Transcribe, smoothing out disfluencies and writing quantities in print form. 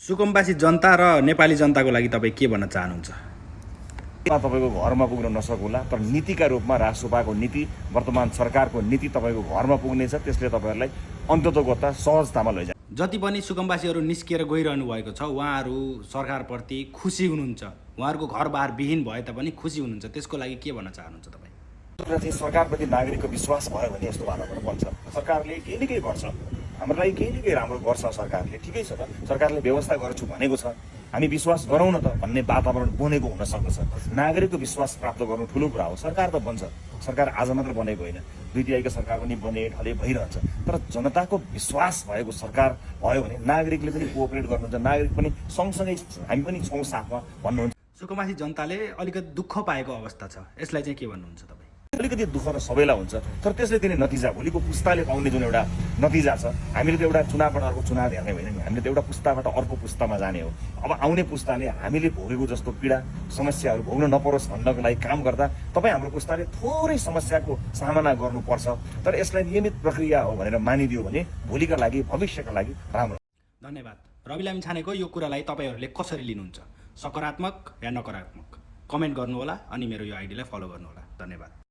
सुकुम्बासी जनता र नेपाली जनताको लागि तपाईँ के भन्न चाहनुहुन्छ? तपाईँको घरमा पुग्न नसकुला, तर नीतिका रूपमा राष्ट्रसभाको नीति, वर्तमान सरकारको नीति तपाईँको घरमा पुग्नेछ। त्यसले तपाईँहरूलाई अन्ततोगत्ता सहजतामा लैजान्छ। जति पनि सुकुम्बासीहरू निस्किएर गइरहनु भएको छ, उहाँहरू सरकारप्रति खुसी हुनुहुन्छ, उहाँहरूको घरबार विहीन भए तापनि खुसी हुनुहुन्छ, त्यसको लागि के भन्न चाहनुहुन्छ तपाईँ? चाहिँ सरकारप्रति नागरिकको विश्वास भयो भने यस्तो वातावरण बन्छ। सरकारले केही न केही गर्छ, हाम्रो लागि केही न केही राम्रो गर्छ सरकारले, ठिकै छ त, सरकारले व्यवस्था गर्छु भनेको छ, हामी विश्वास गरौँ न त भन्ने वातावरण बनेको हुन सक्दछ। नागरिकको विश्वास प्राप्त गर्नु ठुलो कुरा हो। सरकार त बन्छ, सरकार आज मात्र बनेको होइन, दुई तिहाईको सरकार पनि बने ढले भइरहन्छ। तर जनताको विश्वास भएको सरकार भयो भने नागरिकले पनि कोअपरेट गर्नुहुन्छ, नागरिक पनि सँगसँगै हामी पनि छौँ साथमा भन्नुहुन्छ। सुकुम्बासी जनताले अलिकति दुःख पाएको अवस्था छ, यसलाई चाहिँ के भन्नुहुन्छ तपाईँ? अलिकति दुःख त सबैलाई हुन्छ, तर त्यसले दिने नतिजा, भोलिको पुस्ताले पाउने जुन एउटा नतिजा छ, हामीले त एउटा चुनावबाट अर्को चुनाव हेर्ने होइन नि, हामीले त एउटा पुस्ताबाट अर्को पुस्तामा जाने हो। अब आउने पुस्ताले हामीले भोगेको जस्तो पीडा समस्याहरू भोग्न नपरोस् भन्नको लागि काम गर्दा तपाईँ हाम्रो पुस्ताले थोरै समस्याको सामना गर्नुपर्छ, तर यसलाई नियमित प्रक्रिया हो भनेर मानिदियो भने भोलिका लागि, भविष्यका लागि राम्रो। धन्यवाद। रवि लामिछानेको यो कुरालाई तपाईँहरूले कसरी लिनुहुन्छ? सकारात्मक या नकारात्मक? कमेन्ट गर्नुहोला अनि मेरो यो आइडीलाई फलो गर्नुहोला। धन्यवाद।